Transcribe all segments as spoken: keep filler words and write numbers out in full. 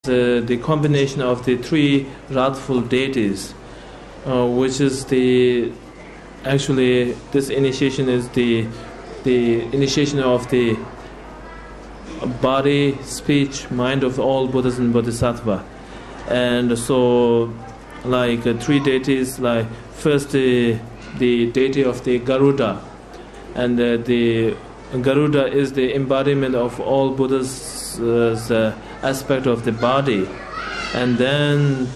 the, the combination of the three wrathful deities, uh, which is the, actually, this initiation is the, the initiation of the body, speech, mind of all Buddhas and Bodhisattva. And so, like, uh, three deities, like, first the, the deity of the Garuda, and uh, the Garuda is the embodiment of all Buddhas, uh, the aspect of the body. And then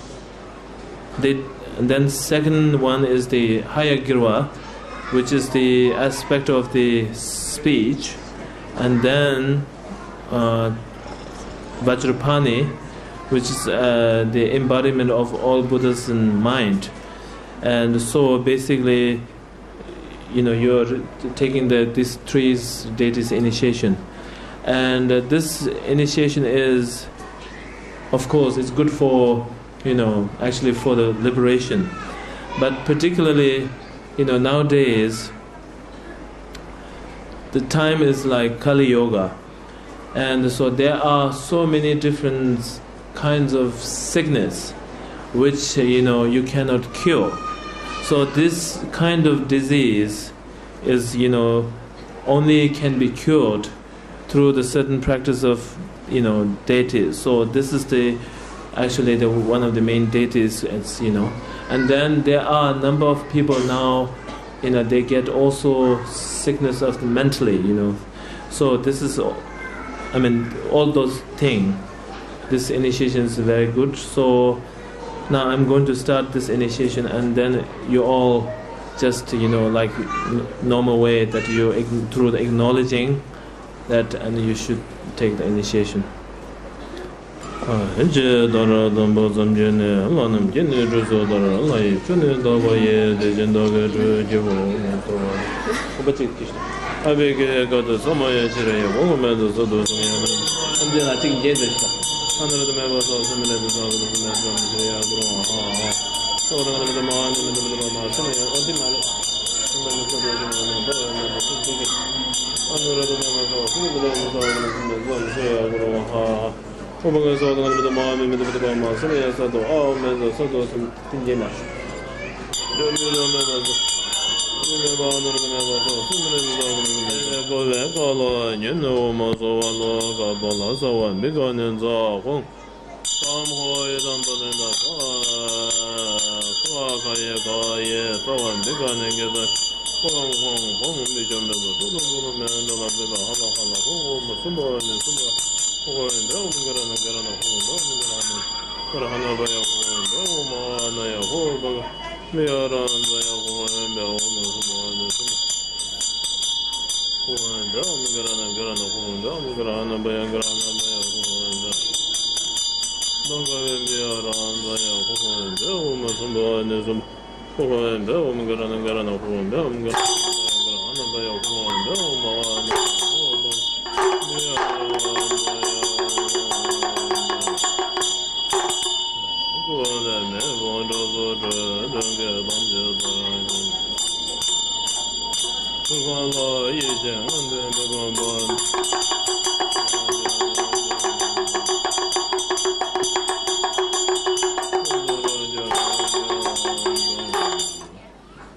the, and then second one is the Hayagirva, which is the aspect of the speech. And then uh, Vajrapani, which is uh, the embodiment of all Buddhas in mind. And so basically, you know, you're taking the, these three deities initiation. And uh, this initiation is, of course, it's good for, you know, actually for the liberation. But particularly, you know, nowadays, the time is like Kali Yoga. And so there are so many different kinds of sickness which, you know, you cannot cure. So this kind of disease is, you know, only can be cured through the certain practice of, you know, deities. So this is the, actually, the one of the main deities. It's, you know, and then there are a number of people now, you know, they get also sickness of the mentally, you know. So this is, I mean, all those things. This initiation is very good. So now I'm going to start this initiation, and then you all just, you know, like, n- normal way that you ign- through the acknowledging that, and you should take the initiation. ཨ། ཇི་ལྟར་དམ་པ་བཅོམ་ལྡན་འདས་ལ་རྣམ་མཁྱེན་ནས་ཁྲུས་གསོལ་ལྟར། ལྷ་ཡི་ཆོས་ནི་དག་པ་ཡི། དེ་བཞིན་གདགས་པའི་ཁྲུས་ཀྱི་འོག་ནས་གསོལ་བ། ཨ་ཕ་ཅིག་ཅིག་ཨ་ཕའི་སྐད་ཀ་དུས་ས་མ་ཡ་ཤི་ར་ཡ་འོག་མེད་དུ་ས་དུ་སུམ་ཡ་མེད། ཨམ་ཅེ་ལ་ཅིག་རྒྱན་དུ་ཤ། ཨ་ནུ་ར་དུ་མེ་བ་སོ་སུམ་མེ་ལེ་དུ་ས་གུ་རུ་སུམ་མེ་སོ་མི་ཤི་ར་ཡ་གུ་རུ་ཨ་ཧ་ཨ། སོ་དང་ནི་མི་དུ་མ་ཨ་ནི་མི་དུ་མི་དུ་མ་མ་སུམ་ཡ་ཨོ་ཏི་མ་ལེ། སུམ་མེ་ལེ་སོ་དུ་སུམ་ཡ་མེད་དུ་ཡ་མེད་དུ་སུམ་ཅིག་ཨ་ནུ་ར་དུ་མེ་བ་སོ་སུམ་མེ་ལེ་དུ་ས་གུ་རུ་སུམ་མེ་སོ་མི་ཤི་ར་ཡ་གུ་རུ་ཨ་ཧ་ཨ། ཨོ་བ་ང་སོ་དང་ནི་མི་དུ་མ་མི་མི་དུ་མི་དུ་མ་མ་སུམ་ཡ་ས་དུ་ཨ་ཨོ་མེ་སོ་ས་དུ་སུམ། ཏིང་ངེ་མ། འགྲོ་མི་འགྲོ་མེད་པ་ཚོ། ཏིང་ངེ་མ་ནོར་གི་མེད་པ་ཚོ། སུ་མི་རེ་མི་ཚོ་གི་མི་རེ་གོ་བའི་ཀ་ལོ་ཉོན་ནུ་མ་སོ་བ་ལོ་ཀ་པོ་ལ་ས་བ་མི་ག་ནི་ཛ་ཧོང་། ཀམ་ཧོ་ཡི་དམ་པ་ལེན་ད་ཀ། ཀ་ཁ་ཡེ་ཀ་ཡེ་ས་བ་མི་ག་ནི་གེ་ས། ཀོ་ལམ་ཧོང་ཧོང་མི་ཆོ་མེད་པ་ཏུ་ལུ་གུ་ལུ་མེ་འདོ་ལ་བེ་ལ་ཧ་ལ་ཧ་ལ་ཧོང་ཧོ་མ་སུམ་པ་ནི་སུམ་པ། ཧོ་ཧོ་ཡི་འདྲ་བ་མི་ག་ར་ན་ག་ར་ན་ཧོང་འདྲ་མི་ག་ར་ནི། ཀ་ར་ཧ་ན་བ་ཡ་ཧོ་འདྲ་བ་མ་ཨ་ན་ཡ་ཧོ་བ་ག་མི་ཡ་ར་འཛ་ཡ་ཧོ་ཧོ་ཡ་འབ་ཡ་ཧོ་མ་སུ་མ་ཨ་ན་སུ་མ། ཧོ་ཧོ་འདྲ་མི་ག་ར་ན་ག་ར་ན་ཧོ་འདྲ་མི་ག་ར་ཧ་ན་བ་ཡ་ག་ར་ཧ་ན་བ་ཡ་ཧོ་ཧོ་འདྲ། བ་ག་བ་མི་ཡ་ར་འཛ་ཡ་ཧོ་ཧོ་འདྲ་ཧོ་མ་སུ་མ་ཨ་ན་སུ་མ། ཧོ་ཧོ་འདྲ་ཧོ་མི་ག་ར་ན་ག་ར་ན་ཧོ་འདྲ་ཧོ་མི་ག་ར་ན་ག་ར་ཧ་ན་བ་ཡ་ཧོ་འདྲ་ཧོ་མ་ཨ་ན་ཧོ་མི་ཡ་ར་འཛ་ཡ་ཧོ་འདྲ།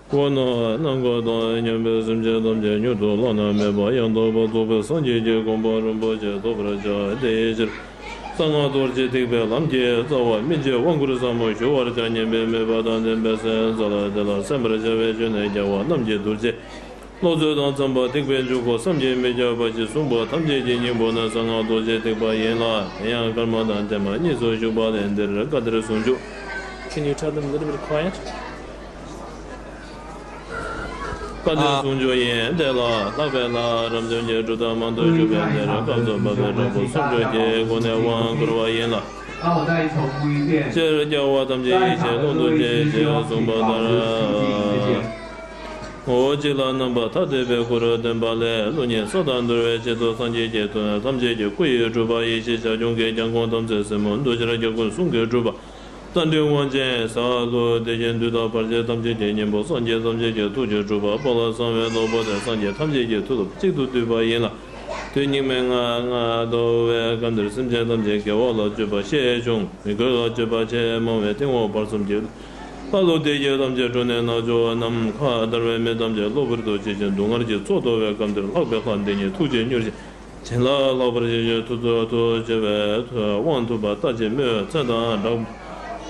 ཁོ་ན་སྣང་ག་དང་མཉམ་པའི་སེམས་ཅན་ཐམས་ཅད་མྱུར་དུ་བླ་ན་མེད་པ་ཡང་དག་པར་རྫོགས་པའི་སངས་རྒྱས་ཀྱི་གོ་འཕང་རིན་པོ་ཆེ་ཐོབ་པར་བྱ། དེའི་ཕྱིར་གསང་སྔགས་རྡོ་རྗེ་ཐེག་པའི་ལམ་གྱི་རྩ་བ་སྨིན་བྱེད་དབང་བསྐུར་ཟབ་མོ་ཞུ་བར་བྱ། སྙན་པའི་མོས་པ་དང་ལྡན་པའི་སེམས་ས་ལ་དེ་ལ་གསན་པར་བྱ་བའི་ཆོས་ནི་རྒྱལ་བ་རྣམས་ཀྱི་རྡོ་རྗེ་བློ་མཛོད་དང་འཚམས་པ་ཐེག་པའི་འཇུག་སྒོ་བསམ་གྱིས་མི་ཁྱབ་པ་ཞེས་གསུངས་པ་ཐམས་ཅད་ཀྱི་སྙིང་པོ་ནི་གསང་སྔགས་རྡོ་རྗེ་ཐེག་པ་ཡིན་ལ། དེ་ཡང་ཀརྨ་དང་ཐེག་པ་གཉིས་སུ་ཞུགས་པ་ལས་འདིར་བཀའ་གཏེར་ཟུང་འཇུག Can you tell them a little bit quiet? བཀའ་གཏེར་ཟུང་འཇུག་ཡིན། དེ་ལ་ལྷག་པའི་ལྷ་རབ་འབྱམས་ཀྱི་སྒྲུབ་ཐབས་མང་དུ་བཞུགས་པས་འདིར་སྐབས་སུ་བབ་པའི་རིང་པོ་སུམ་ཅུ་གྱི་སྒོ་ནས་དབང་བསྐུར་བ་ཡིན་ལ། སྤྱིར་རྒྱལ་བ་ཐམས་ཅད་ཡེ་ཤེས་ཀློང་དུ་སྐྱེ་ཞེས་གསུངས་པ་ལྟར། འོ་གཅིག་ལ་རྣམ་པར་ཐར་འདོད་པའི་སྐུ་རུ་སྟོན་པ་ལས། ཀླུ་གཉན་ས་དང་འདུལ་བའི་ཆེད་དུ་སངས་རྒྱས་ཀྱི་མཐུ་ནི་ཐམས་ཅད་ཀྱི་སྐུ་ཡི་སྒྲུབ་པ་ཡེ་ཤེས་བྱ་ཁྱུང་གི་གྱང་ཁོང་དམ་ཚིག་སེན་མོ་འདུ་ཤེས་རྒྱ་ཀུན་གསུང་གི་སྒྲུབ་པ། རྟ་མགྲིན་དབང་ཆེན་ཟེར་བ་ལུ། དེ་བཞིན་བདུད་དང་བར་ཆད་ཐམས་ཅད་ཀྱི་གཉེན་པོ་སངས་རྒྱས་ཐམས་ཅད་ཀྱི་ཐུགས་ཀྱི་སྒྲུབ་པ། དཔལ་ལ་གསང་བའི་ནོར་བུ་དེ་སངས་རྒྱས་ཐམས་ཅད་ཀྱི་མཐུ་སྟོབས་གཅིག་ཏུ་བསྡུས་པ་ཡིན་ལ། དུས་སྙིགས་མའི་ལྔ་ལྔ་འདུ་བའི་སྐབས་འདིར་སེམས་ཅན་ཐམས་ཅད་དགེ་བ་ལ་སྤྱོད་པ་ཞེས་བྱུང་། མི་དགེ་བ་ལ་སྤྱོད་པ་ཆེས་མང་བས་སྟེང་འོག་བར་གསུམ་གྱི་ལྷ་ཀླུ་འདི་དགེ་ཐམས་ཅད་བསྒྲུབས་ནས་ན་ཆོ་ནམ་མཁའ་ལྟར་བའི་མི་ཐམས་ཅད་གློ་བུར་དུ་འཆི་ཞིང་སྡུག་བསྔལ་གྱི་མཚོ་རྡོལ་བའི་སྐབས་འདིར་ལྷག་པའི་ལྷ་འདི་ཉིད་ཐུགས་རྗེས་མྱུར་ཞིང་བྱིན་རླབས་ལྷག་པར་ཞི་ཞིང་ཐུབ་ཐུབ་ཏུ་བྱེད་པའི་དབང་ཐུབ་པ་ལྟ་ཅི་སྨོས། ཚེ་དང་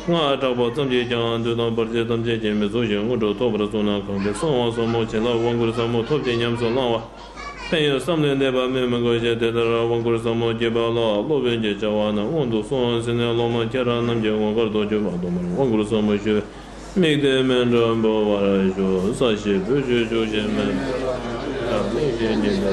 སྔགས་དྲག་པོ་ཙམ་གྱིས་ཀྱང་དུས་དང་བར་ཆད་ཐམས་ཅད་ཀྱིས་མི་ཚུགས་ཤིང་དངོས་གྲུབ་ཐོབ་པར་གསུངས་ན། གང་གིས་གསང་བ་ཟབ་མོ་བྱིན་རླབས་དབང་བསྐུར་ཟབ་མོ་ཐོབ་ཅིང་ཉམས་སུ་བླང་བ། ཕན་ཡོན་བསམ་ལས་འདས་པ་སྨོས་མི་དགོས་ཤིང་། དེ་ལྟར་དབང་བསྐུར་ཟབ་མོ་བགྱིས་པ་ལ་སློབ་དཔོན་གྱི་བྱ་བ་རྣམས་སྔོན་དུ་སོང་ཟིན་ནས་སློབ་མ་ཁྱེད་རང་རྣམས་ཀྱི་ངོ་དཀར་དུ་གྱུར་པ་དུ་མར་དབང་བསྐུར་ཟབ་མོ་ཞུ་བའི་དམིགས་གཏད་སྨིན་གྲོལ་འབུལ་བར་ཞུ། ས་གཞི་བོད་ཆུ་བཅུ་བཞི་མེ་ཏོག་ལ་སྨིན་ཞིང་ཉི་ཟླ་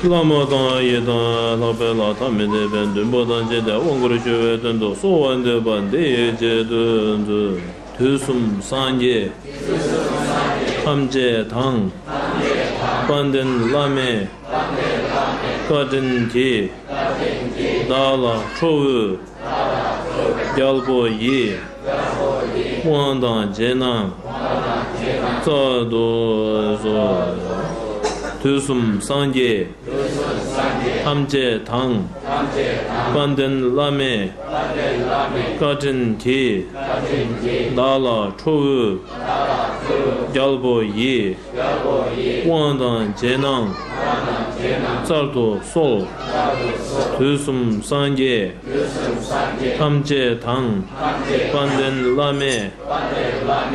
བླ་མ་དང་ཡི་དམ་ལྷག་པའི་ལྷ་ཐ་མི་དད་པའི་བདུན་པོ་དང་བཅས་ཏེ་དབང་བསྐུར་ཞུ་བའི་དོན་དུ་གསོལ་བ་འདེབས་པ་འདི་ཡི་ཆེད་དུ་མཛོད། དུས་གསུམ་སངས་རྒྱས་ཐམས་ཅད་དང་། དཔལ་ལྡན་བླ་མའི་བཀའ་དྲིན་གྱིས། བདག་ལ་ཁྲོ་བོའི་རྒྱལ་པོ་ཡི། དབང་དང་རྗེས་གནང་སྩལ་དུ་གསོལ། དུས་གསུམ་སངས་རྒྱས་ཐམས་ཅད་དང་། དཔལ་ལྡན་བླ་མའི་བཀའ་དྲིན་གྱིས། བདག་ལ་ཁྲོ་བོའི་རྒྱལ་པོ་ཡི། དབང་དང་རྗེས་གནང་སྩལ་དུ་གསོལ། དུས་གསུམ་སངས་རྒྱས་ཐམས་ཅད་དང་། དཔལ་ལྡན་བླ་མའི་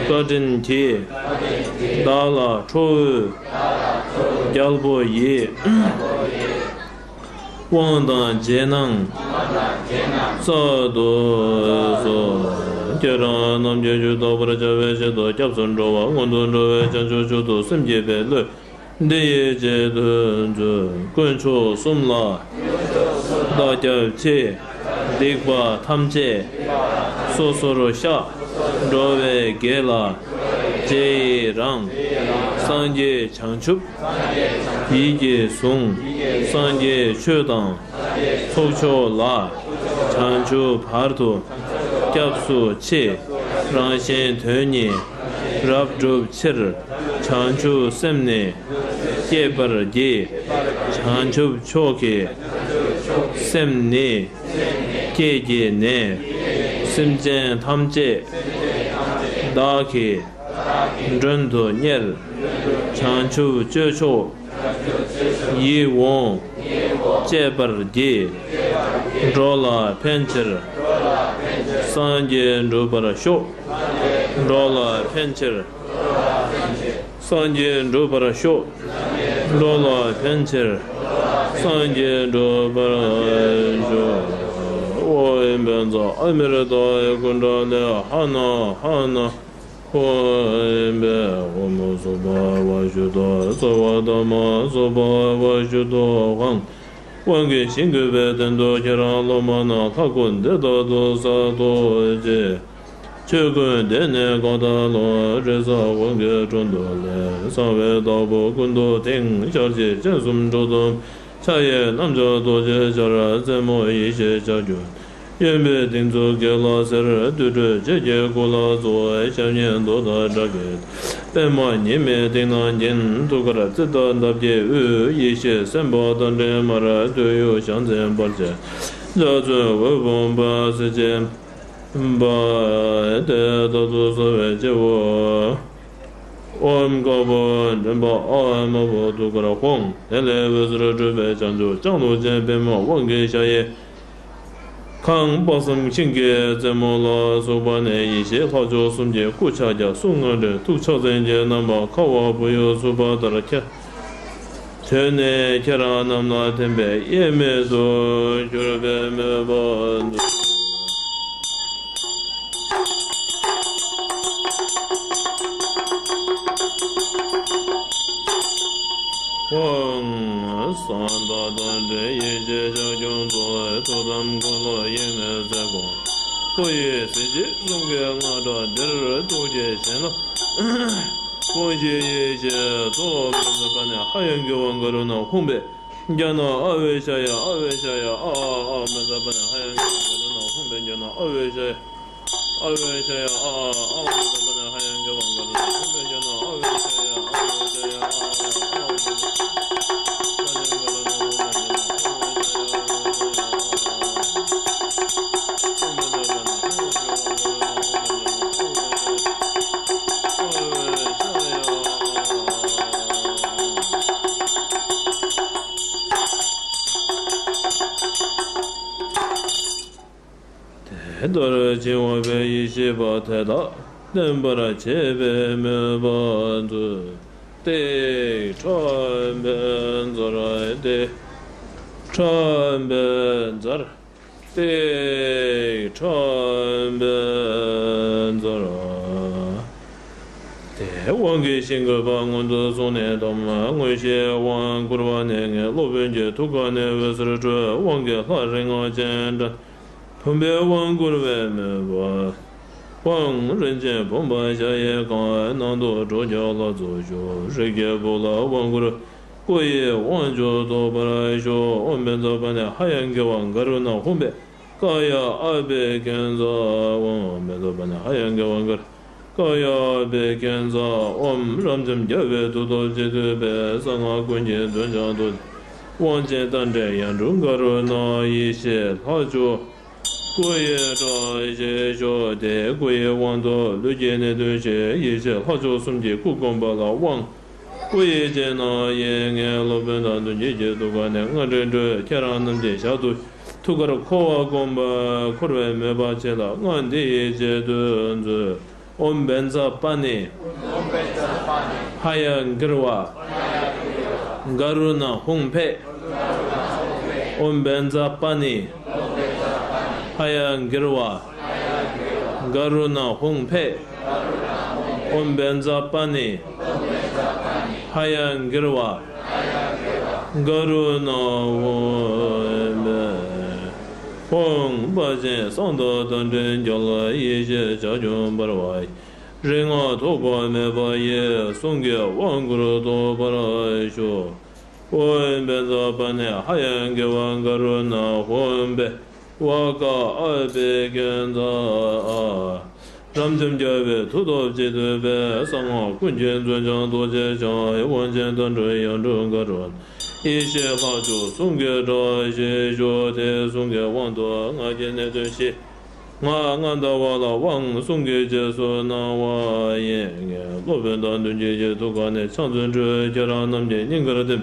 བཀའ་དྲིན་གྱིས། བདག་ལ་ཁྲོ་བོའི་རྒྱལ་པོ་ཡི། དབང་དང་རྗེས་གནང་སྩལ་དུ་གསོལ། ཁྱེད་རང་རྣམས་ཀྱི་མཇུག་ཐོགས་པར་བྱ་བའི་ཆེད་དུ་སྐྱབས་སུ་འགྲོ་བ་སྔོན་དུ་འགྲོ་བའི་བྱང་ཆུབ་མཆོག་ཏུ་སེམས་བསྐྱེད་པའི་བློས། འདི་ཡི་ཆེད་དུ་མཛོད། དཀོན་མཆོག་གསུམ་ལ་བདག་སྐྱབས་མཆི། སྡིག་པ་ཐམས་ཅད་སོ་སོར་བཤགས། འགྲོ་བའི་དགེ་ལ་རྗེས་ཡི་རང་། སངས་རྒྱས་བྱང་ཆུབ་ཡིད་ཀྱིས་བཟུང་། སངས་རྒྱས་ཆོས་དང་ཚོགས་མཆོག་ལ། བྱང་ཆུབ་བར་དུ་སྐྱབས་སུ་མཆི། རང་གཞན་དོན་གཉིས་རབ་བསྒྲུབ་ཕྱིར། བྱང་ཆུབ་སེམས་ནི་བསྐྱེད་པར་བགྱི། བྱང་ཆུབ་མཆོག་གི་སེམས་ནི་བསྐྱེད་བགྱིས་ནས། སེམས་ཅན་ཐམས་ཅད་བདག་གི་མགྲོན་དུ་གཉེར། བྱང་ཆུབ་སྤྱོད་མཆོག་ཡིད་འོང་སྤྱད་པར་བགྱི། འགྲོ་ལ་ཕན་ཕྱིར་སངས་རྒྱས་འགྲུབ་པར་ཤོག། འགྲོ་ལ་ཕན་ཕྱིར་སངས་རྒྱས་འགྲུབ་པར་ཤོག། འགྲོ་ལ་ཕན་ཕྱིར་སངས་རྒྱས་འགྲུབ་པར་ཤོག། ཨོ་ཨེ་བན་ཛ་ཨ་མི་རི་ཏ་ཨེ་ཀུན་ཌ་ལི་ཧ་ན་ཧ་ན། ཨོ་ཨེ་བན། ཨོ་མོ་སོ་པ་བ་ཤུ་ཏོ། སོ་བ་ད་མ་སོ་པ་བ་ཤུ་ཏོ་ཧང་། དབང་གིས་ཞིང་བཀོད་པའི་དོན་དུ་ཁྱེད་རང་སློབ་མ་རྣམས་ལྷ་སྐུ་འདི་ལྟར་དུ་གསལ་ཐུབ་ཅིག། ཆོས་ཀུན་འདི་ནི་གང་དག་བློ། རེག་བྱ་དབང་གིས་འཕྲོ་འདུ་ལས། གསང་བའི་བདག་པོ་ཀུན་ཏུ་དེང་། ཞལ་གཅིག་སྤྱན་གསུམ་འགྲོ་དོན། ཕྱག་གཡས་རྣམ་བྱར་རྡོ་རྗེ་འཆར། རྩེ་མོ་ཡེ་ཤེས་ལྕགས་ཀྱུ། གཡོན་པས་སྡིགས་མཛུབ་དཀྱིལ་ལ་གཟེར། དུར་ཁྲོད་ལྕེ་བརྒྱད་སྐུ་ལ་བཙུགས། ཞབས་གཉིས་རྡོ་དང་འདྲ་སྐད། པདྨ་ཉི་མའི་སྟེང་ན་བརྒྱན། ཐུགས་ཀར་ཙིཏྟ་འདབ་བརྒྱད་དབུས། ཡེ་ཤེས་སེམས་དཔའ་རྟ་མགྲིན་དམར། སྟོད་ཡུ་ཞབས་འཛིན་འབར་བ་ཅན། ལྷ་བཙུན་འོད་འབུམ་པ་སྲིད་ཞིའི་དཔལ། དེ་ལྟར་དུ་གསོལ་བའི་སྤྱི་བོར། ཨོཾ་དཀར་པོ་མགྲིན་པ་ཨ་དམར་པོ་ཐུགས་ཀར་ཧཱུྃ། དེ་ལས་འོད་ཟེར་འཕྲོས་པས་བྱང་ཆུབ་ལྕང་ལོ་ཅན་པདྨ་དབང་གི་ཞལ་གྱི་ཁང་དཔག་བསམ་ཤིང་གི་རྩེ་མོ་ལ་ཟུག་པ་ནས་ཡེ་ཤེས་ལྷ་མཆོག་གསུམ་གྱི་སྐུ་ཕྱག་རྒྱ་གསུམ་མངའ་སྒྲོན་ཐུགས་ཕྱག་མཚན་གྱི་རྣམ་པ་ཁ་བ་བུ་ཡུག་ཟུག་པ་ལྟར་ཁྱབ། དོན་ནི་ཁྱེད་རང་རྣམས་ལ་ཐིམ་པས་དབྱེར་མེད་དུ་གྱུར་པའི་མོས་པ་འདུད། ཧཱུྃ། གསང་བདག་རྟ་མགྲིན་ཡེ་ཤེས་ལྕགས་ཀྱུ་མཚོན། ཐུགས་དམ་འཁོར་ལོ་དབྱེར་མེད་རྩེ་དགུ། སྐུ་ཡི་གཟི་བརྗིད་གཟུངས་ཀྱི་རྔ་སྒྲ་དིར་སྡུག་གི་གཞན་ལ། དཀོན་ཞིང་ཡེ་ཤེས་མཐོ་མི་ཟད་པ་ནས། ཧ་ཡང་གི་དབང་གི་རུ་ན་ཧཱུྃ་པས་རྒྱ་ན་ཨ་བེ་ཤ་ཡ་ཨ་བེ་ཤ་ཡ་ཨ་ཨ་ཨ་མི་ཟད་པ་ནས། ཧ་ཡང་གི་དབང་གི་རུ་ན་ཧཱུྃ་པས་རྒྱ་ན་ཨ་བེ་ཤ་ཡ། དེ་ལྟར་བྱིན་བ་པའི་ཡེ་ཤེས་པ་དེ་དག་བརྟན་པར་བྱེད་པའི་མོས་པ་མཛོད། ཏེ་ཁྲམ་བན་ཛར་ཏེ་ཁྲམ་བན་ཛར། ཏེ་ཁྲམ་བན་ཛར། དེ་དབང་གི་ཞིང་བཀོད་པ་སྔོན་དུ་སོང་ནས་དམ་མངོན་ཤེས་དབང་བསྐུར་བ་ནས་ངའི་སློབ་དཔོན་གྱི་ཐུགས་ཀ་ནས་འོད་ཟེར་འཕྲོས། དབང་གི་ལྷ་རིགས་ལྔ་སྤྱན་འདྲེན། བུམ་པས་དབང་བསྐུར་བའི་མོས་པ། དབང་རིན་ཆེན་བུམ་པ་ཞལ་ཡས་ཁང་། ནང་དུ་དྲུག་བརྒྱ་ལྷ་ཚོགས་བཞུགས། རིགས་ཀྱི་བུ་ལ་དབང་བསྐུར། སྐུ་ཡི་དབང་ཕྱུག་ཐོབ་པར་ཤོག། ཨོཾ་བཛྲ་པཱ་ཎི་ཧ་ཡ་གྲཱི་ཝ་ག་རུ་ཎ་ཧཱུྃ་ཕཊ། ཀཱ་ཡ་ཨ་བྷྱ་ཀྱཱ་ཛ། ཨོཾ་བཛྲ་པཱ་ཎི་ཧ་ཡ་གྲཱི་ཝ་ག་རུ་ཀཱ་ཡ་ཨ་བྷྱ་ཀྱཱ་ཛ། ཨོཾ་རབ་འབྱམས་རྒྱལ་བའི་མཐུ་སྟོབས་ཀྱིས་བཏུད་པའི་གསང་སྔགས་ཀུན་གྱི་མཛོད་འཆང་རྡོ་རྗེ་དབང་ཆེན་རྟ་མགྲིན་གཡུ་འབྲུག་ག་རུ་ཎ་ཡེ་ཤེས་ལྷ་མཆོག། སྐུ་ཡི་བཀྲ་ཤིས་ཤོག། དེ་སྐུ་ཡི་དབང་དུ་ལུས་ཀྱི་གནད་དོན་ཆེ་ཡེ་ཤེས་ལྷ་མཆོག་གསུམ་གྱི་སྐུ་བསྒོམ་པ་ལ་དབང་སྐུ་ཡི་སྤྱན་དང་། ཡེ་ངའི་སློབ་དཔོན་དང་མདུན་བསྐྱེད་ཀྱི་ཐུགས་ཀ་ནས་སྔགས་འདི་འཕྲོས། ཁྱེད་རང་རྣམས་ཀྱི་ཞལ་དུ་ཐུགས་ཀར་འཁོར་བ་བསྒོམ་པ་འཁོར་བའི་མོས་པ་བྱས་ལ་སྔགས་འདི་ཡི་ཆེད་དུ་མཛོད། ཨོཾ་བཛྲ་པཱ་ཎི་ཧ་ཡ་གྲཱི་ཝ་ག་རུ་ཎ་ཧཱུྃ་ཕཊ། ཨོཾ་བཛྲ་པཱ་ཎི་ཧ་ཡ་གྲཱི་ཝ་ག་རུ་ཎ་ཧཱུྃ་ཕཊ། ཨོཾ་བཛྲ་པཱ་ཎི་ཧ་ཡ་གྲཱི་ཝ་ག་རུ་ཎ་ཧཱུྃ་ཕཊ། ཧཱུྃ་དཔའ་ཆེན་གསང་བདག་རྟ་མགྲིན་རྒྱལ། ཡེ་ཤེས་བྱ་ཁྱུང་འབར་བ་ཡི། རིགས་ལྔ་ཐོགས་པ་མེད་པ་ཡི། གསུང་གི་དབང་བསྐུར་ཐོབ་པར་ཤོག། ཨོཾ་བཛྲ་པཱ་ཎི་ཧ་ཡ་གྲཱི་ཝ་ག་རུ་ཎ་ཧཱུྃ་ཕཊ། ཝ་ཀ་ཨ་བྷྱ་ཀྱཱ་ཛ། རབ་འབྱམས་རྒྱལ་བའི་མཐུ་སྟོབས་ཀྱིས་བཏུད་པའི་གསང་སྔགས་ཀུན་གྱི་མཛོད་འཆང་རྡོ་རྗེ་འཆང་། དབང་ཆེན་རྟ་མགྲིན་གཡུ་འབྲུག་ག་རུ་ཎ་ཡེ་ཤེས་ལྷ་མཆོག་གསུམ་གྱི་བཀྲ་ཤིས་ཤོག། དེ་གསུང་གི་དབང་དུ་སྔགས་ཀྱི་གནད་དོན་ཞི། ང་སྔགས་བཟླ་བ་ལ་དབང་གསུང་གི་རྗེས་སུ་གནང་བ་ཡིན། ངའི་སློབ་དཔོན་དང་མདུན་བསྐྱེད་ཀྱི་ཐུགས་ཀ་ནས་ཕྱག་མཛོད་འཕྲོས། ཁྱེད་རང་རྣམས་ཀྱི་སྙིང་གར་ཐིམ།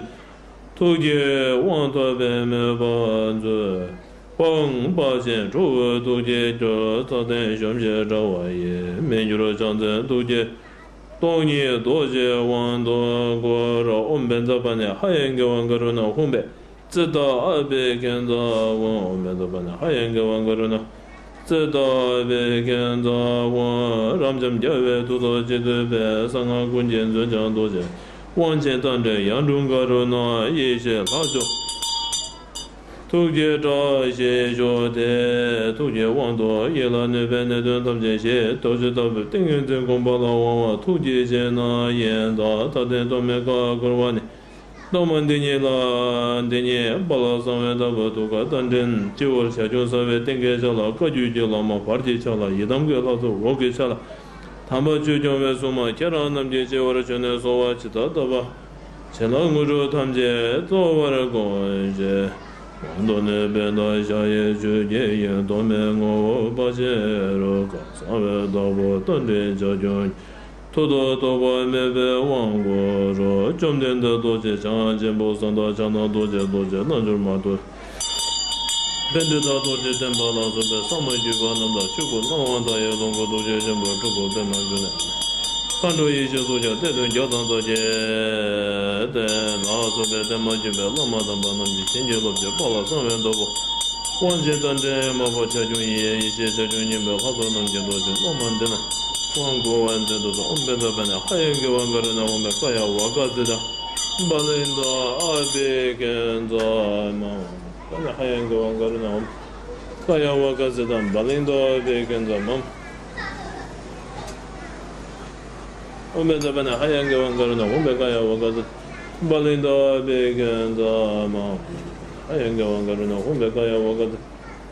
ཐུགས་ཀྱི་དབང་ཐོབ་པའི་མོས་པ་མཛོད། ཧཱུྃ་དཔའ་ཆེན་ཁྲོ་བོའི་ཐུགས་ཀྱི་རྒྱུད། རྩ་བརྟན་ཞབས་ཕྱི་དྲ་བ་ཡི། མི་འགྱུར་ཕྱག་མཚན་ཐུགས་ཀྱི་སྟོང་ཉིད་རྡོ་རྗེའི་དབང་དུ་བསྐུར། ཨོཾ་བཛྲ་པཱ་ཎི་ཧ་ཡ་གྲཱི་ཝ་ག་རུ་ཎ་ཧཱུྃ་ཕཊ། ཙིཏྟ་ཨ་བྷྱ་ཀྱཱ་ཛ། ཨོཾ་བཛྲ་པཱ་ཎི་ཧ་ཡ་གྲཱི་ཝ་ག་རུ་ཎ་ཙིཏྟ་ཨ་བྷྱ་ཀྱཱ་ཛ། ཨོཾ་རབ་འབྱམས་རྒྱལ་བའི་མཐུ་སྟོབས་ཀྱིས་བཏུད་པའི་གསང་སྔགས་ཀུན་གྱི་མཛོད་འཆང་རྡོ་རྗེ་དབང་ཆེན་རྟ་མགྲིན་གཡུ་འབྲུག་ག་རུ་ཎ་ཡེ་ཤེས་ལྷ་མཆོག་ཐུགས་ཀྱི་བཀྲ་ཤིས་ཤོག། དེ་ཐུགས་ཀྱི་དབང་དུ་ཡིད་ལ་གནས་པའི་གནད་དོན་ཐམས་ཅད་ཞི། རྡོ་རྗེ་ལྟ་བུའི་ཏིང་ངེ་འཛིན་བསྒོམ་པ་ལ་དབང་བ་ཐུགས་རྗེའི་སྤྱན་ནས་ཡི་དྭགས་མཐའ་རྟེན་སྟོད་སྨད་ཀ་བསྐོར་བ་ནི། གཏོར་མ་འདི་ཉིད་ལ་འདི་ཉིད་དཔལ་གསང་བའི་ལྟ་བུ་ཐུགས་ཀར་རྟ་མགྲིན་སྤྱི་བོར་བྱ་ཁྱུང་གསལ་བའི་སྟེང་གི་ཆ་ལ་བཀའ་བརྒྱུད་ཀྱི་བླ་མ་བར་གྱི་ཆ་ལ་ཡི་དམ་གྱི་ལྷ་ཚོགས་འོག་གི་ཆ་ལ་དམ་པ་ཆོས་སྐྱོང་བའི་སྲུང་མ་ཁྱེད་རང་རྣམས་ཀྱི་སྤྱི་བོར་བྱོན་ནས་གསོལ་བ་ཇི་ལྟར་བཏབ་པ་བྱིན་རླབས་དངོས་གྲུབ་ཐམས་ཅད་སྩོལ་བར་དགོངས་ཤིག། དབང་དུ་གནས་པའི་བདག་ཞལ་ཡེ་ཆོས་ཀྱི་དབྱིངས། གཏོར་མའི་ངོ་བོ་དཔའ་ཆེན་རུ་ཁ་གསང་བའི་བདག་པོ་རྟ་མགྲིན་བྱ་ཁྱུང་། མཐུ་སྟོབས་རྟོག་པ་མེད་པའི་དབང་བསྐུར་རོ། བཅོམ་ལྡན་འདས་རྡོ་རྗེ་འཆང་ཆེན་པོ་གསང་བདག་ཕྱག་ན་རྡོ་རྗེ། རྡོ་རྗེ་རྣལ་འབྱོར་མ་ཐུབ། པཎྜི་ཏ་རྡོ་རྗེ་བསྟན་པ་ལ་སོགས་པའི་ཟབ་མོ་བརྒྱུད་པ་རྣམས་དང་ཆོས་སྐུ་སྣང་བ་མཐའ་ཡས་ལོངས་སྐུ་རྡོ་རྗེ་ཆེན་པོའི་སྤྲུལ་སྐུ་པདྨ་འབྱུང་གནས། མཁའ་འགྲོ་ཡེ་ཤེས་ཚོགས་ཀྱང་གཏེར་སྟོན་བརྒྱ་དང་རྩ་བརྒྱད་དེ་ལ་སོགས་པའི་བསྟན་པ་བརྒྱུད་པའི་བླ་མ་དམ་པ་རྣམས་ཀྱི་བྱིན་གྱིས་རློབས་ཀྱིས་དཔལ་གསང་བའི་བདག་པོ། དབང་ཆེན་རྟ་མགྲིན་དམར་པོ་བྱ་ཁྱུང་ཡི། ཡེ་ཤེས་བྱ་ཁྱུང་སྙིང་པོའི་ལྷ་ཚོགས་རྣམས་ཀྱི་རྡོ་རྗེ་སློབ་མ་འདི་ན་དབང་བསྐུར་བ་མཛད་དུ་གསོལ། ཨོཾ་བཛྲ་པཱ་ཎི་ཧ་ཡ་གྲཱི་ཝ་ག་རུ་ཎ་ཧཱུྃ་ཕཊ། ཀཱ་ཡ་ཝཱ་ཀ་ཙིཏྟ་བ་ལི་ཏ་ཨ་བྷྱ་ཀྱཱ་ཛ་མ། ཀཱ་ཡ་ཧ་ཡ་གྲཱི་ཝ་ག་རུ་ཎ་ཧཱུྃ། ཀཱ་ཡ་ཝཱ་ཀ་ཙིཏྟ་བ་ལི་ཏ་ཨ་བྷྱ་ཀྱཱ་ཛ་མ། ཨོཾ་བཛྲ་པཱ་ཎི་ཧ་ཡ་གྲཱི་ཝ་ག་རུ་ཎ་ཧཱུྃ་ཕཊ། ཀཱ་ཡ་ཝཱ་ཀ་ཙིཏྟ་བ་ལི་ཏ་ཨ་བྷྱ་ཀྱཱ་ཛ་མ། ཧ་ཡ་གྲཱི་ཝ་ག་རུ་ཎ་ཧཱུྃ་ཕཊ། ཀཱ་ཡ་ཝཱ་ཀ་ཙིཏྟ།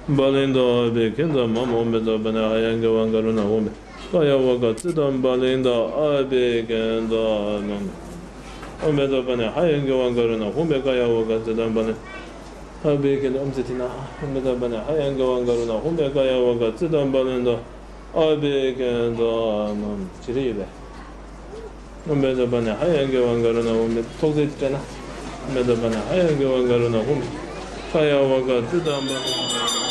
བ་ལན་དང་ཨ་བྷི་ཀན་ཛ་མ་མ། ཨོཾ་བཛྲ་པཱ་ཎི་ཧ་ཡ་གྷི་ཝ་ག་རུ་ཎ། ཨོཾ་ཀ་ཡ་ཝ་ཀ་ཙི་ཏམ་བ་ལན་དང་ཨ་བྷི་ཀན་ཛ་མ་མ། ཨོཾ་བཛྲ་པཱ་ཎི་ཧ་ཡ་གྷི་ཝ་ག་རུ་ཎ། ཧཱུྃ་བྷེ་ཀ་ཡ་ཝ་ཀ་ཙི་ཏམ་བ་ལན། ཨ་བྷི་ཀན་ཛ། ཨོཾ་ཙི་ཏི་ན། ཨོཾ་བཛྲ་པཱ་ཎི་ཧ་ཡ་གྷི་ཝ་ག་རུ་ཎ། ཧཱུྃ་བྷེ་ཀ་ཡ་ཝ་ཀ་ཙི་ཏམ་བ་ལན་དང་ཨ་བྷི་ཀན་ཛ་མ་མ། ཇི་རེ་ཡོད་པས། ཨོཾ་བཛྲ་པཱ་ཎི་ཧ་ཡ་གྷི་ཝ་ག་རུ་ཎ། ཨོཾ་ཐོག་ཚད་སྤྲད་ན། ཨོཾ་བཛྲ་པཱ་ཎི་ཧ་ཡ་གྷི་ཝ་ག་རུ་ཎ། ཧཱུྃ་ཀ་ཡ་ཝ་ཀ་ཙི་ཏམ་བ་ལན། ཨོཾ་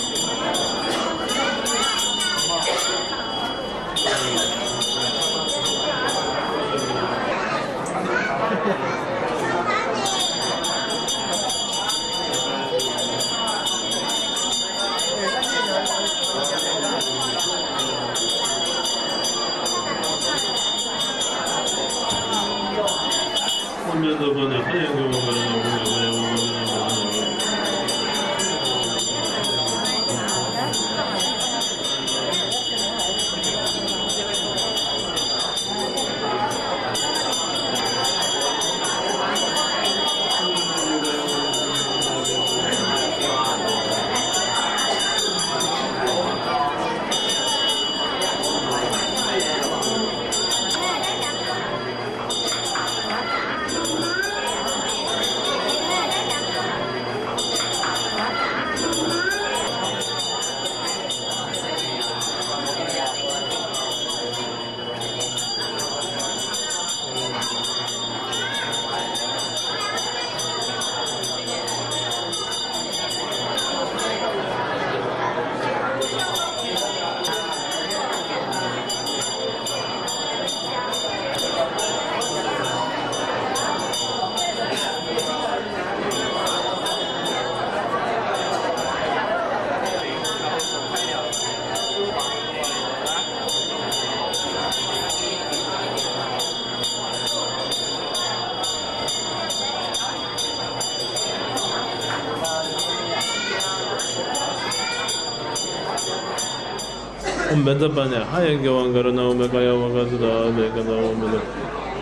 བཛྲ་པཱ་ཎི་ཧ་ཡ་གྷི་ཝ་ག་རུ་ཎ། ཨོཾ་ཀ་ཡ་ཝ་ཀ་ཙི་ཏ་ཨ་བྷི་ཀན་ཛ། ཨོཾ་བཛྲ་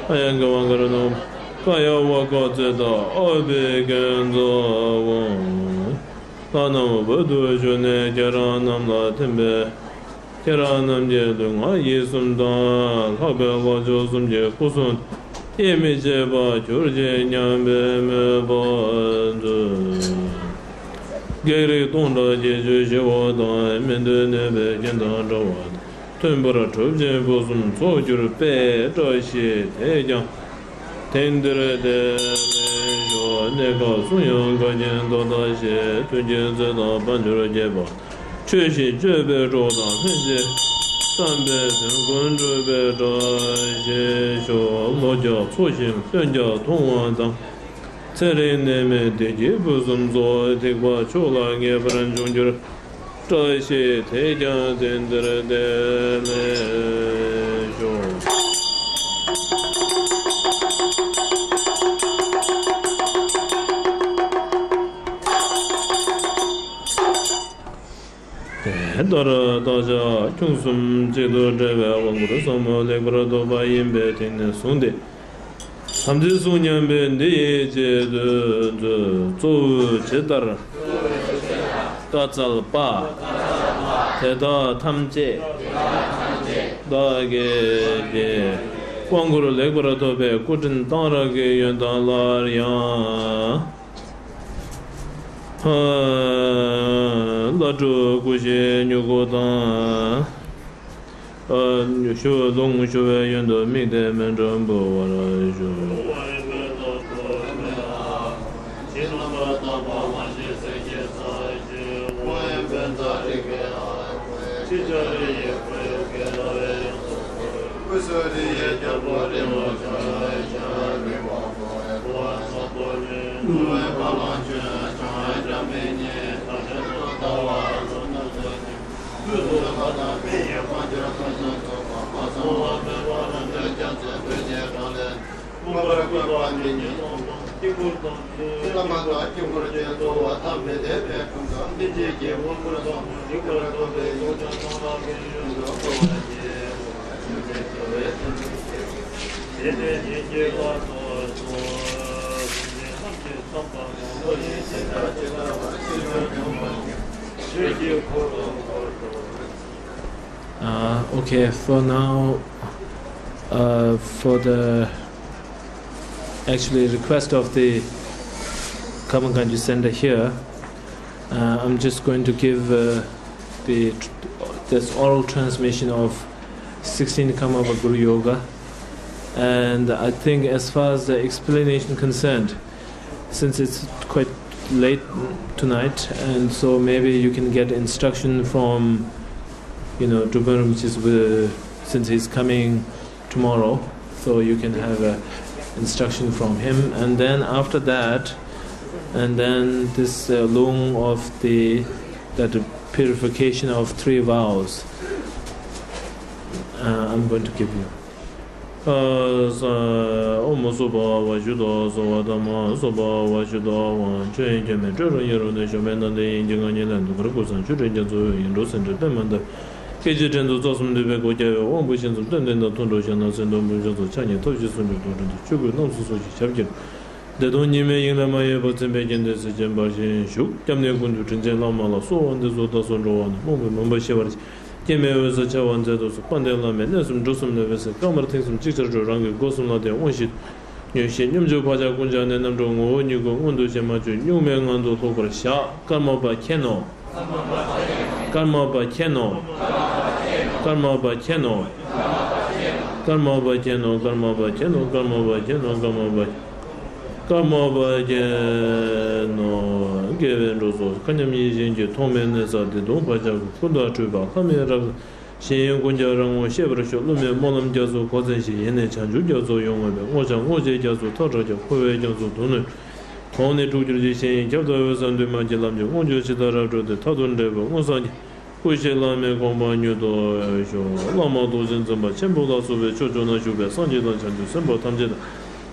ཧ་ཡ་གྷི་ཝ་ག་རུ་ཎ། ཨོཾ་ཀ་ཡ་ཝ་ཀ་ཙི་ཏ་ཨ་བྷི་ཀན་ཛ། ཨོཾ། ལྷ་རྣམས་བར་དུ་བྱོན་ནས་ཁྱེད་རང་རྣམས་ལ་ཐིམ་པས། ཁྱེད་རང་རྣམས་ཀྱི་ལུས་ངག་ཡིད་གསུམ་དང་ལྷག་པའི་ལྷ་ཆོས་གསུམ་གྱི་སྐུ་གསུང་ཐུགས་དབྱེར་མི་ཕྱེད་པར་གྱུར་ཅིག་སྙམ་པའི་མོས་པ་མཛོད། བགེགས་རིགས་སྟོང་ཕྲག་བརྒྱད་ཅུ་ཞི་བ་དང་། སྨན་དུ་གནས་པའི་རྐྱེན་དང་འདྲ་བ་དང་། མཐུན་པར་གྲུབ་ཅིང་སྐུ་གསུམ་ཚོགས་གྱུར་པའི་བཀྲ་ཤིས་དེས་ཀྱང་དེང་འདིར་བདེ་ལེགས་ཤོག། གནས་སྐབས་གསུང་དབྱངས་དགའ་ཆེན་དོ་ཟླ་ཞེས། མཐུན་རྐྱེན་བརྩེ་དང་དཔལ་འབྱོར་རྒྱས་པ། ཆོས་བཞིན་སྤྱོད་པའི་གྲོགས་དང་ལྷན་ཅིག་བསམ་པའི་དོན་ཀུན་འགྲུབ་པའི་བཀྲ་ཤིས་ཤོག། ལོ་བརྒྱ་འཚོ་ཞིང་སྟོན་བརྒྱ་མཐོང་བ་དང་། ཚེ་རིང་ནད་མེད་བདེ་སྐྱིད་ཕུན་སུམ་ཚོགས། སྡིག་པ་ཕྱོགས་ལ་ངེས་པར་འབྱུང་འགྱུར། བཀྲ་ཤིས་དེས་ཀྱང་དེང་འདིར་བདེ་ལེགས་ཤོག། དེ་ལྟར་བདག་ཅག་ཁྱུང་གསུམ་གཅིག་ཏུ་འབྲེལ་བའི་དབང་བསྐུར་ཟབ་མོ་ལེགས་པར་ཐོབ་པ་ཡིན་པས། དེང་ནས་བཟུང་སྟེ་དམ་ཚིག་གསུམ་མཉམ་པའི་འདི་ཡི་རྗེས་ཟློས་མཛོད། གཙོ་བོས་ཇི་ལྟར་བཀའ་སྩལ་པ། དེ་དག་ཐམས་ཅད་བདག་གིས་ཀྱང་། དབང་བསྐུར་ལེགས་པར་ཐོབ་པའི་སྐུ་དྲིན་གཏང་རག་གི་ཡོན་དང་སླར་ཡང་། བླ་སྤྲུལ་སྐུ་བཞིའི་མྱུ་གུ་དང་། ཞུ་ལུང་ཞུ་བའི་ཡོན་དུ་དམིགས་ཏེ་མཎྜལ་འབུལ་བར་ཞུ། Uh, okay, for now, uh, for the actually request of the Karma Kanji Center here, uh, I'm just going to give uh, the this oral transmission of sixteen Karmapa Guru Yoga. And I think as far as the explanation concerned, since it's quite late tonight, and so maybe you can get instruction from, you know, Drupal Rinpoche's, uh, since he's coming tomorrow, so you can have a instruction from him. And then after that, and then this uh, lung of the that purification of three vows, uh, I'm going to give you. ཨ་ས། ཨོ་མ་སོ་པ་བ་ཞུ་དོ་སོ་བ་ད་མ་སོ་པ་བ་ཞུ་དོ་ཝང་ཆོས་ཡིན་ཁྱོད་མེད་སྤྲོས་རུ་ཡེ་རུ་ནས་ཞོ་མེད་ན་འདི་ཡིན་གྱི་ང་ཉིད་ལན་དུ་གར་ཀུ་སང་ཆུ་དྲན་རྒྱ་མཚོ་ཡིན་འགྲོ་སེམས་ཁྲལ་པད་མ་འདི། སྐད་ཅིག་དྲན་དུ་རྩ་གསུམ་འདུས་པའི་སྒོ་རྒྱ་བའི་དབང་པོ་ཤིན་ཙམ་སྟོན་ལྡན་དང་ཐུན་དྲུག་ཞག་ན་སེམས་དང་བུམ་ཤིན་ཙམ་ཕྱག་གཉིས་ཐབས་ཤེས་གསུམ་གྱི་རྡོ་དྲན་དུ་ཆོས་སྐུའི་རྣམ་གསུམ་སོགས་ཀྱི་ཞབས་ཀྱིས། བདེ་སྟོང་ཉི་མའི་དབྱིངས་ལས་མ་གཡོས་པར་མཚན་དཔེའི་རྒྱན་ལྡན་གཟི་བརྗིད་འབར་བཞིན་བཞུགས། སྐྱབས་གནས་ཀུན་འདུས་དྲིན་ཅན་བླ་མ་ལ། གསོལ་བ་འདེབས་སོ་བདག་སོགས་འགྲོ་བ་ནི། རྨོངས་པའི་མུན་པ་ཞི་བར་བྱེད། སྐྱེ་མེད་འོད་གསལ་འཆར་བར་མཛད་དུ་གསོལ། དཔལ་ལྡན་བླ་མའི་གནས་གསུམ་འབྲུ་གསུམ་ནོད་པའི་སྲས། དཀར་དམར་མཐིང་གསུམ་ཅིག་ཅར་སྤྲོས། རང་གི་སྒོ་གསུམ་ལ་བརྟེན་དབང་བཞི་ཉོན་ཤེས་སྙོམས་འཇུག་བག་ཆགས་ཀུན་སྦྱངས་ནས། རྣམ་གྲོལ་ངོ་བོ་ཉིད་ཀྱི་དབང་དུ་བྱས། མ་བཅོས་གཉུག་མའི་ངང་དུ་ལྷུག་པར་བཞག། ཀརྨ་པ་མཁྱེན་ནོ། ཀརྨ་པ་མཁྱེན་ནོ། ཀརྨ་པ་མཁྱེན་ནོ། ཀརྨ་པ་མཁྱེན་ནོ། ཀརྨ་པ་མཁྱེན་ནོ། ཀརྨ་པ་མཁྱེན་ནོ། ཀརྨ་པ། ཀརྨ་པ་མཁྱེན་ནོ། དགེ་བའི་འབྲུ་ཚོགས་མཁའ་མཉམ་ཡིད་བཞིན་གྱི། ཐོགས་མེད་གནས་ས་བདེ་སྟོང་བག་ཆགས་ཀྱི། ཀུན་དང་འཁྲུལ་པ་ལྷ་མིན་རབ། གཞན་ཡོད་ཀུན་ཀྱང་རང་ངོ་ཤེས་པར་ཤོག། བསླུ་མེད་སྨོན་ལམ་རྒྱ་མཚོ་འཁོར་ཚན་བཞི། ཡེ་ནས་བྱང་ཆུབ་རྒྱ་མཚོ་ཡོངས་བསྔོས་པས། བསྔོ་བྱ་བསྔོ་བྱེད་རྒྱ་མཚོ་མཐའ་དྲག་ཀྱང་། འཁོར་བའི་རྒྱ་མཚོ་མདུན་ནས་དོང་ནས་སྤྲུགས་གྱུར་ཅིག། གཞན་ཡིད་ཁྱབ་བདག་འོད་གསལ་འདུས་མ་བགྱིས། ལམ་གྱི་དབང་ཕྱུག་ཇི་ལྟར་རབ་བགྲོད་དེ། མཐར་ཐུག་འབྲས་བུ་མངོན་སངས་རྒྱས། སྐུ་བཞི་བླ་མའི་དགོངས་པ་མྱུར་ཐོབ་ཤོག། བླ་མ་རྡོ་རྗེ་འཛིན་པ་ཆེན་པོ་ལ་སོགས་པའི་ཕྱོགས་བཅུ་ན་བཞུགས་པའི་སངས་རྒྱས་དང་བྱང་ཆུབ་སེམས་དཔའ་ཐམས་ཅད་དང་།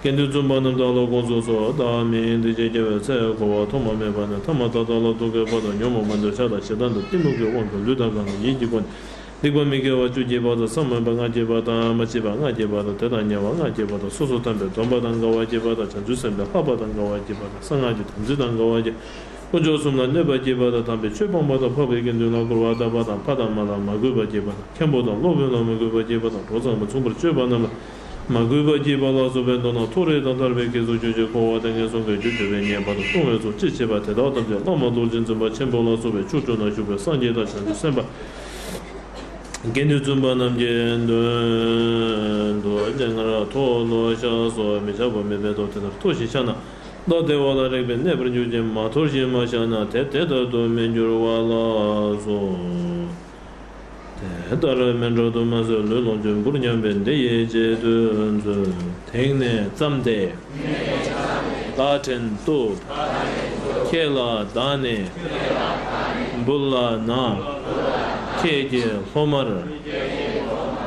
དགེ་འདུན་བཙུན་པ་རྣམས་དང་ལྷ་དགོངས་རྫོགས་སོགས་བདག་མིང་འདི་ཕྱི་སྐྱེ་བའི་ཚེ་འཁོར་བ་ཐོག་མ་མེད་པ་ནས་ཐ་མ་ད་ལྟ་ལ་ཐུག་གི་བར་དུ་ཉོན་མོངས་པ་འདོད་ཆགས་དང་ཞེ་སྡང་དང་གཏི་མུག་གི་དབང་གིས་ལུས་དང་ངག་ནས་ཡིད་ཀྱི་སྒོ་ནས་སྡིག་པ་མི་དགེ་བ་བཅུ་བགྱིས་པ་དང་བསམ་མེད་པ་ལྔ་བགྱིས་པ་དང་མ་བགྱིས་པ་ལྔ་བགྱིས་པ་དང་དེ་དང་ཉེ་བ་ལྔ་བགྱིས་པ་དང་སོ་སོ་དམ་པའི་སྡོམ་པ་དང་འགལ་བ་བགྱིས་པ་དང་བྱང་ཆུབ་སེམས་དཔའི་ལྷག་པ་དང་འགལ་བ་བགྱིས་པ་དང་གསང་སྔགས་ཀྱི་དམ་ཚིག་དང་འགལ་བ་བགྱིས། དཀོན་མཆོག་གསུམ་ལ་གནོད་པ་བགྱིས་པ་དང་དམ་པའི་ཆོས་སྤངས་པ་དང་འཕགས་པའི་དགེ་འདུན་ལ་སྐུར་བ་བཏབ་པ་དང་ཕ་དང་མ་ལ་མ་གུས་པ་བགྱིས་པ་དང་མཁན་པོ་དང་སློབ་དཔོན་ལ་མ་གུས་པ་བགྱིས་པ་དང་གྲོགས་ཚངས་པ་མཚུངས་པར་སྤྱོད་པ་རྣམས་ལ་མ་གུས་པ་བགྱིས་པ་ལ་སོགས་པའི་མདོར་ན་མཐོ་རིས་དང་ཐར་པའི་དཀྱིལ་སུ་གྱུར་ཅིག་འཁོར་བ་དེ་ངན་སོང་གི་རྒྱུར་གྱུར་པའི་ཉེས་པ་དང་ལྟུང་བའི་ཚོགས་ཅི་མཆིས་པ་དེ་དག་ཐམས་ཅད་བླ་མ་རྡོ་རྗེ་འཛིན་པ་ཆེན་པོ་ལ་སོགས་པའི་ཕྱོགས་བཅུ་ན་བཞུགས་པའི་སངས་རྒྱས་དང་བྱང་ཆུབ་སེམས་དཔའ་དགེ་འདུན་བཙུན་པ་རྣམས་ཀྱི་མདུན་དུ་སྤྱན་སྔར་མཐོལ་ལོ་བཤགས་སོ། མི་བཤགས་པ་མེད་པའི་མཐོལ་དེ་ལྟར་མཐོལ་ཞིང་བཤགས་ན། བདག་བདེ་བ་ལ་རེག་པས་གནས་པར་འགྱུར་ཞིང་། མ་མཐོལ་ཞིང་མ་བཤགས་ན་དེ་དེ་ལྟར་དུ་མི་འགྱུར་བ་ལགས་སོ། དེ་ལྟར་མི་འགྲོ་དུ་མ་ཟད་ལུས་ལོངས་སྤྱོད་འབུར་ཉམས་པའི་འདི་ཡི་རྗེས་ཟློས་མཛོད། དེང་ནས་བརྩམས་ཏེ། བདག་ཕྲན་བཏུབ། ཁྱེད་ལ་བདག་ནི། འབུལ་ལགས་ན། ཁྱེད་ཀྱི་སློབ་མར།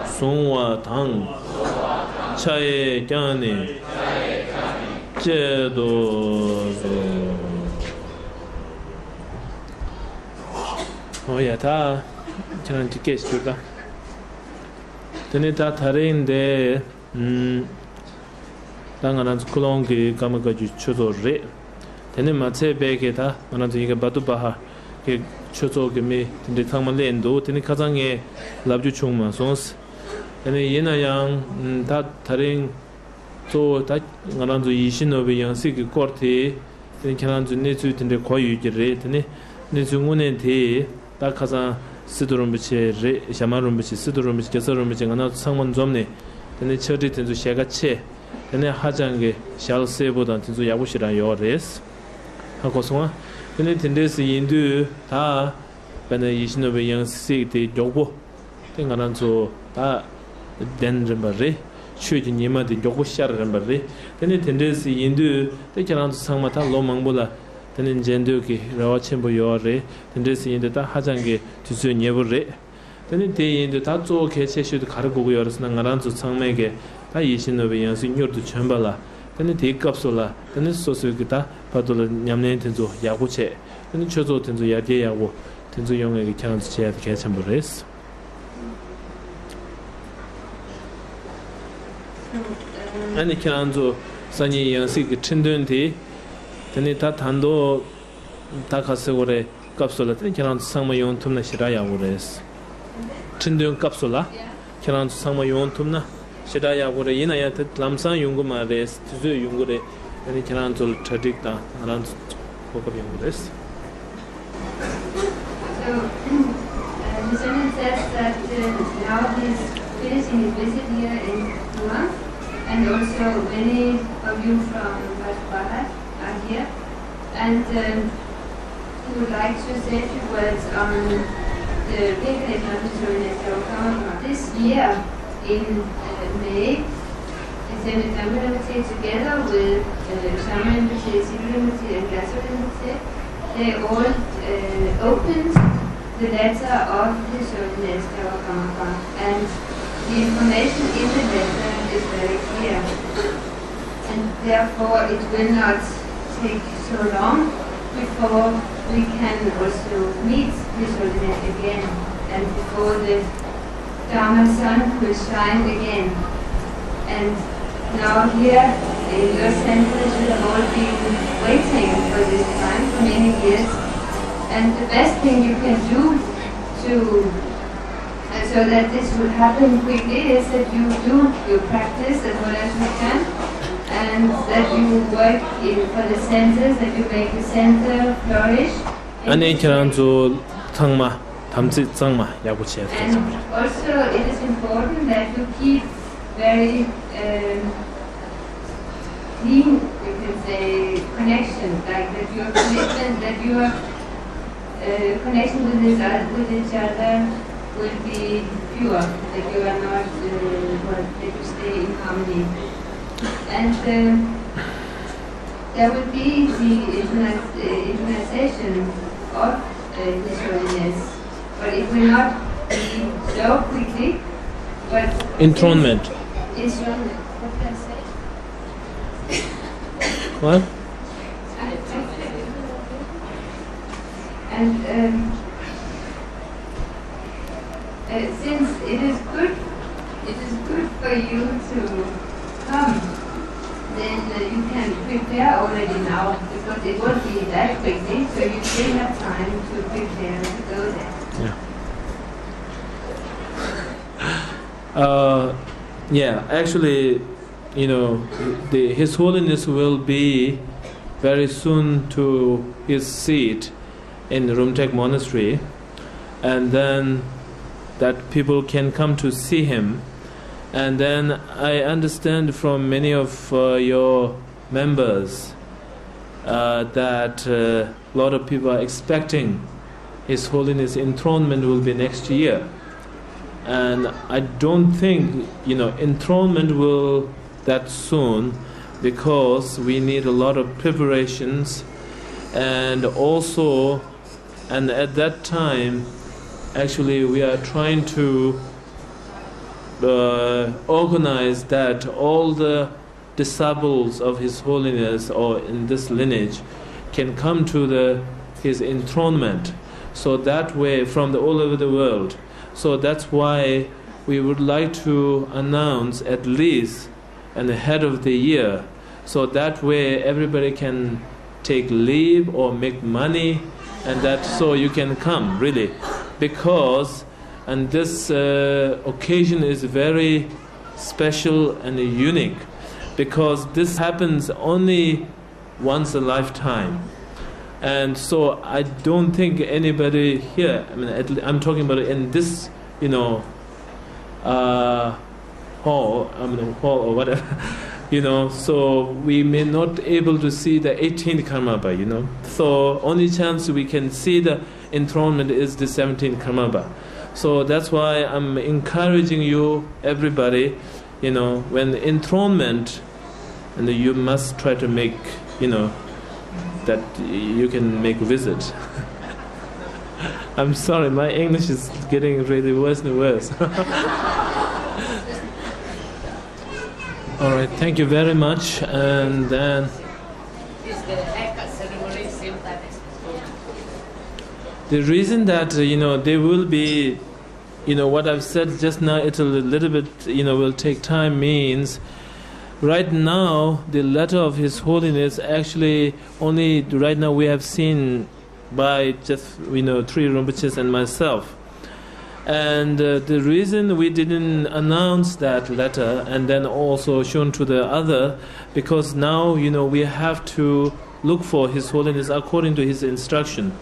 བཟུང་བ་དང་། ཕྱག་འཚལ་ཀྱང་ནི། བཅས་དུ་གསོལ། ཨོ་ཡ་ད། ཁྱེད་རང་གི་སྐད་ཞིག་བསྒྱུར་ད། དེ་ནས་ད་ད་རིང་འདི། ཨུམ། ད་ང་རང་ཚོ་ཀུན་སློང་གི་ཀརྨ་བཀའ་བརྒྱུད་ཆོས་ཚོགས་རེད། དེ་ནས་མ་ཚད་པའི་གི་ད་ང་རང་ཚོ་ཡིན་གྱི་བ་དུ་པ་ཧ་གི་ཆོས་ཚོགས་ཀྱི་མི་དེ་འདྲའི་ཚང་མ་སླེབས་འདུག་དེ་ནས་ཁ་སང་ངས་ལབ་རྒྱུ་བྱུང་མ་སོང་། དེ་ནས་ཡིན་ན་ཡང་ད་ད་རིང་གཙོ་བོ་ད་ང་རང་ཚོ་ཡིད་བཞིན་ནོར་བུའི་ཡང་སྲིད་ཀྱི་སྐོར་དེ། དེ་ནི་ཁྱེད་རང་ཚོས་གནས་ཚུལ་དེ་འདྲའི་གོ་ཡོད་ཀྱི་རེད། དེ་ནི་གནས་ཚུལ་དངོས་གནས་དེ་ད་ཁ་སང་སི་ཏུ་རིན་པོ་ཆེ་རེད། ཞྭ་དམར་རིན་པོ་ཆེ། སི་ཏུ་རིན་པོ་ཆེ། རྒྱལ་ཚབ་རིན་པོ་ཆེ། ང་རང་ཚོ་ཚང་མ་འཛོམས་ནས་དེ་ནི་ཕྱག་བྲིས་དེ་ཚོ་ཞལ་ཁ་ཕྱེ། དེ་ནི་ཧ་ཅང་གི་ཞལ་གསལ་པོ་དང་དེ་ཚོ་ཡག་པོ་ཞེ་དྲག་ཡོད་རེད། ཧ་གོ་སོང་ཨ། དེ་ནི་དེ་འདྲས་སེ་ཡིན་དུས་ད་དཔེར་ན་ཡིད་བཞིན་ནོར་བུའི་ཡང་སྲིད་དེ་མགྱོགས་པོ། དེ་ང་རང་ཚོ་ད་གདན་རན་པ་རེད། ཆོས་ཀྱི་ཉི་མ་དེ་མགྱོགས་པོ་ཤར་རན་པ་རེད། དེ་ནས་དེ་འདྲས་སེ་ཡིན་དུས་དེ་ཁྱེད་རང་ཚོ་ཚང་མ་ད་ལོ་མང་པོ་ལ་དེ་ནས་མཇལ་འདོད་ཀྱི་རེ་བ་ཆེན་པོ་ཡོད་རེད། དེ་འདྲས་སེ་ཡིན་དུས་ད་ཧ་ཅང་གི་དུས་ཚོད་ཉེ་པོ་རེད། དེ་ནས་དེ་ཡིན་དུས་ད་གཙོ་བོ་གལ་ཆེ་ཤོས་དེ་ག་རེ་དགོས་ཀྱི་ཡོད་རེད་ཟེར་ན། ང་རང་ཚོ་ཚང་མས་ཀྱི་ད་ཡིད་བཞིན་ནོར་བུའི་ཡང་སྲིད་མྱུར་དུ་བྱོན་པ་ལ། དེ་ནས་དེའི་སྐབས་སུ་ལ་དེ་ནས་སོ་སོའི་གི་ད་བར་དུ་ལ་ཉམས་ལེན་དེ་ཚོ་ཡག་པོ་བྱས། དེ་ནས་ཆོས་ཚོགས་དེ་ཚོ་ཡར་རྒྱས་ཡག་པོ་དེ་ཚོ་ཡོང་ངེས་ཀྱི་ཁྱེད་རང་ཚོ་བྱེད་ཡ་དེ་གལ་ཆེན་པོ་རེད། ཨ་ནི་ཁྱེད་རང་ཚོ་སང་ཉིན་ཡང་སྲིད་ཀྱི་ཁྲི་འདོན་དེ། དེ་ནི་ད་ད་མདོ་ད་ག་ཟེར་དགོས་རེད། སྐབས་སུ་ལ་དེ་ནི་ཁྱེད་རང་ཚོ་ཚང་མ་ཡོང་ཐུབ་ན་ཞེ་དྲག་ཡག་པོ་རེད། ཁྲི་འདོན་སྐབས་སུ་ལ་ཁྱེད་རང་ཚོ་ཚང་མ་ཡོང་ཐུབ་ན་ཞེ་དྲག་ཡག་པོ་རེད། ཡིན་ན་ཡང་དེ་ལམ་སང་ཡོང་གི་མ་རེད། དུས་ཚོད་ཡོང་གི་རེད། དེ་ནི་ཁྱེད་རང་ཚོ་ལ་གྲ་སྒྲིག་དང་ང་རང་ཚོ་གོ་སྐབས་ཡོང་གི་རེད། So, uh, Mister Lim says that uh, now he's finishing his visit here in Tungam, and also many of you from Bharat are here. And um, he would like to say a few words on the pilgrimage of His Holiness Dalai Lama. This year in uh, May, His Holiness Dalai Lama together with uh, Shyama Rinpoche, Sigye Rinpoche, and Gyatso Rinpoche, they all uh, opened the letter of His Holiness Dalai Lama, and the information in the letter is very clear. And therefore, it will not take so long before we can also meet His Holiness again, and before the Dharma sun will shine again. And now here in your centers, you have all been waiting for this time for many years. And the best thing you can do to and so that this will happen quickly is that you do your practice as well as you can, and that you work in, for the centers, that you make the center flourish. ཨ་ནི་ཁྱེད་རང་ཚོ་ཚང་མ་དམ་ཚིག་གཙང་མ་ཡག་པོ་བྱས་ཐུབ་ཙམ་རེད། And also, it is important that you keep very um, clean, you can say, connection, like that your commitment, that your uh, connection with each, oth- with each other will be pure, that you are not, uh, what, that you stay in harmony. And uh, there will be the interna- uh, internationalization of uh, His Holiness, but it will not be so quickly, but Enthronement. Enthronement. What can I say? What? And um, uh, since it is good, it is good for you to come, then uh, you can prepare already now because it won't be that quickly, so you still have time to prepare to go there. Yeah. Uh, yeah, actually, you know, the, His Holiness will be very soon to his seat in Rumtek Monastery, and then that people can come to see him. And then I understand from many of uh, your members uh, that uh, a lot of people are expecting His Holiness enthronement will be next year. And I don't think, you know, enthronement will that soon because we need a lot of preparations and also, and at that time, actually, we are trying to uh, organize that all the disciples of His Holiness or in this lineage can come to the his enthronement. So that way, from the all over the world. So that's why we would like to announce at least an ahead of the year. So that way, everybody can take leave or make money, and that so you can come really, because and this uh, occasion is very special and unique because this happens only once a lifetime. And so I don't think anybody here, I mean, at, I'm talking about in this, you know, uh, hall, I mean, hall or whatever, you know, so we may not able to see the eighteenth Karmapa, you know. So only chance we can see the enthronement is the seventeenth Karmapa. So that's why I'm encouraging you, everybody, you know, when enthronement, and you must try to make, you know, that you can make visit. I'm sorry, my English is getting really worse and worse. All right, thank you very much. And then the reason that, uh, you know, there will be, you know, what I've said just now, it's a little bit, you know, will take time means right now the letter of His Holiness, actually, only right now we have seen by just, you know, three Rinpoches and myself. And uh, the reason we didn't announce that letter and then also shown to the other, because now, you know, we have to look for His Holiness according to his instruction,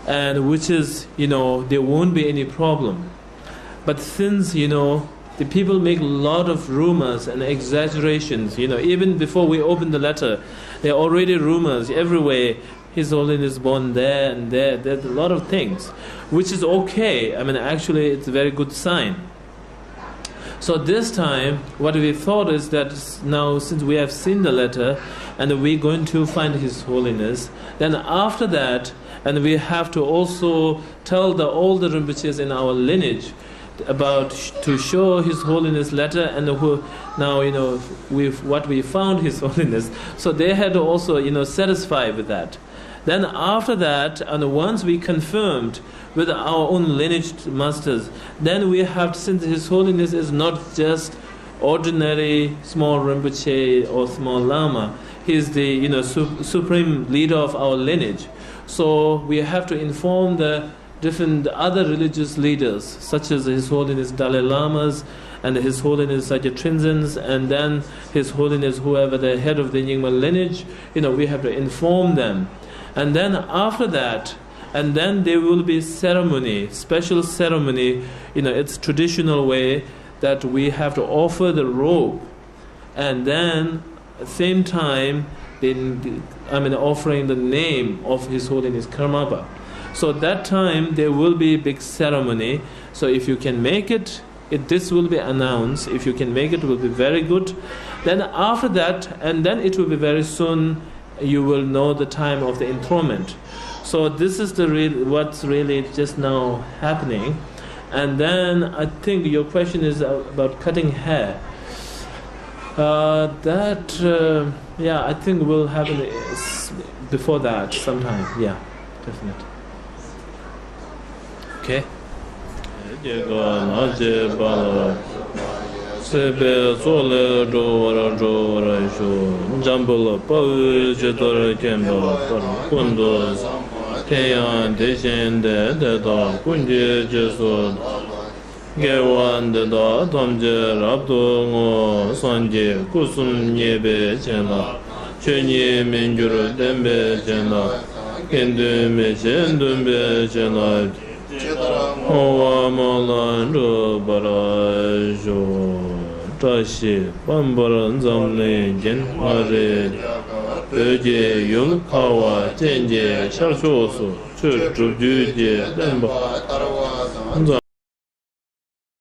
and which is, you know, there won't be any problem. But since, you know, the people make a lot of rumors and exaggerations, you know, even before we open the letter, there are already rumors everywhere. His Holiness born there and there. There's a lot of things, which is okay. I mean, actually, it's a very good sign. So this time, what we thought is that now, since we have seen the letter and we're going to find His Holiness, then after that, and we have to also tell the older Rinpoches in our lineage about sh- to show His Holiness letter and who now, you know, we what we found, His Holiness. So they had to also, you know, satisfy with that. Then after that, and once we confirmed with our own lineage masters, then we have, since His Holiness is not just ordinary small Rinpoche or small Lama, he is the, you know, su- supreme leader of our lineage. So we have to inform the different other religious leaders, such as His Holiness Dalai Lamas and His Holiness Sakya Trinzens, and then His Holiness whoever the head of the Nyingma lineage, you know, we have to inform them. And then after that, and then there will be ceremony, special ceremony, you know, it's traditional way that we have to offer the robe and then at the same time, then I mean offering the name of His Holiness Karmapa. So that time there will be big ceremony. So if you can make it, it this will be announced. If you can make it, it will be very good. Then after that, and then it will be very soon, you will know the time of the enthronement. So this is the real what's really just now happening. And then I think your question is about cutting hair. Uh, that, uh, yeah, I think will happen is- before that sometime. Yeah, definitely. Okay. སྐྱེ་རྒ་ན་འཆིའི་རྦ་རླབས། སྲིད་པའི་མཚོ་ལས་སྒྲོལ་བར་སྒྲོལ་བར་ཤོག་འཇམ་དཔལ་དཔའ་བོས་ཇི་ལྟར་མཁྱེན་པ་ལྟར། ཀུན་ཏུ་བཟང་པོ་དེ་ཡང་དེ་བཞིན་ཏེ། དེ་དག་ཀུན་གྱི་རྗེས་སུ་བདག་སློབ་ཅིང་། དགེ་བ་འདི་དག་ཐམས་ཅད་རབ་ཏུ་བསྔོ། སངས་རྒྱས་སྐུ་གསུམ་བརྙེས་པའི་བྱིན་རླབས། ཆོས་ཉིད་མི་འགྱུར་བདེན་པའི་བྱིན་རླབས། དགེ་འདུན་མི་ཕྱེད་འདུན་པའི་བྱིན་རླབས། ཇི་ལྟར་བསྔོ་བ་སྨོན་ལམ་འགྲུབ་པར་ཤོག་བཀྲ་ཤིས་པད་འབར་འཛམ་གླིང་རྒྱན། མངའ་རིས་རྒྱ་གར་བོད་ཀྱི་ཡུལ། ཁ་བ་ཅན་གྱི་ཤར་ཕྱོགས་སུ། ཆོས་སྒྲུབ་བརྒྱུད་ཀྱི་བསྟན་པ་དར་